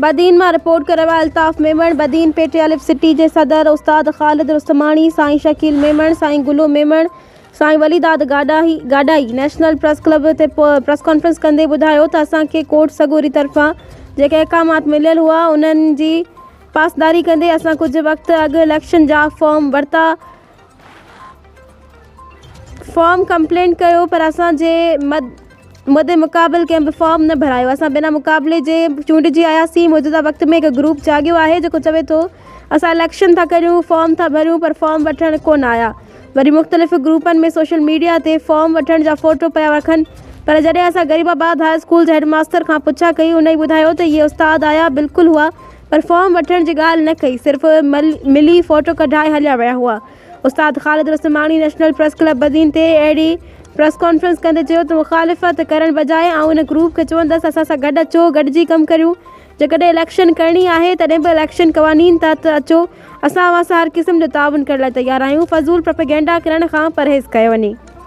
بدين مان رپورٽ ڪري رهيو آهي الطاف ميمڻ، بدين پي ٽي الف سٽي جي صدر استاد خالد رستماڻي، سائين شڪيل ميمڻ، سائين گلو ميمڻ، سائين ولي داد Gadahi Gadahi national press club تي پريس ڪانفرنس ڪندي ٻڌايو ته اسان کي ڪورٽ سڳوري طرفان جيڪي احڪامات مليل هئا انهن جي پاسداري ڪندي اسان ڪجهه وقت اڳ اليڪشن جا فارم ورتا فارم ڪمپلينٽ ڪيو پر اسان جي مد مقابل ڪنهن به فارم نه ڀرايو اسان بنا مقابلي جي چونڊجي آياسين موجوده وقت ۾ هڪ گروپ جاڳيو آهي جيڪو چوي ٿو اسان اليڪشن ٿا ڪريون فارم ٿا ڀريون پر فارم وٺڻ ڪونه آيا وري مختلف گروپن ۾ سوشل ميڊيا تي فارم وٺڻ جا فوٽو پيا رکن پر جڏهن اسان غريب آباد هاء اسڪول جي هيڊ ماستر کان پڇا ڪئي انهي ٻڌايو ته اهي استاد آيا بلڪل هئا پر فارم وٺڻ جي ڳالهه نه ڪئي صرف ملي فوٽو ڪڍائي هليا ويا هئا. استاد Khalid Rustamani national press club Badin تي اهڙي پريس ڪانفرنس ڪندي چيو ته مخالفت ڪرڻ بجاء آئون ان گروپ کي چوندس اسان سان گڏ اچو گڏجي ڪم ڪريون جيڪڏهن اليڪشن ڪرڻي آهي تڏهن به اليڪشن قوانين تحت اچو اسان اوهان سان هر قسم جو تعاون ڪرڻ لاء تيار آهيون فضول پروپيگينڊا ڪرڻ کان پرهيز ڪيو وڃي.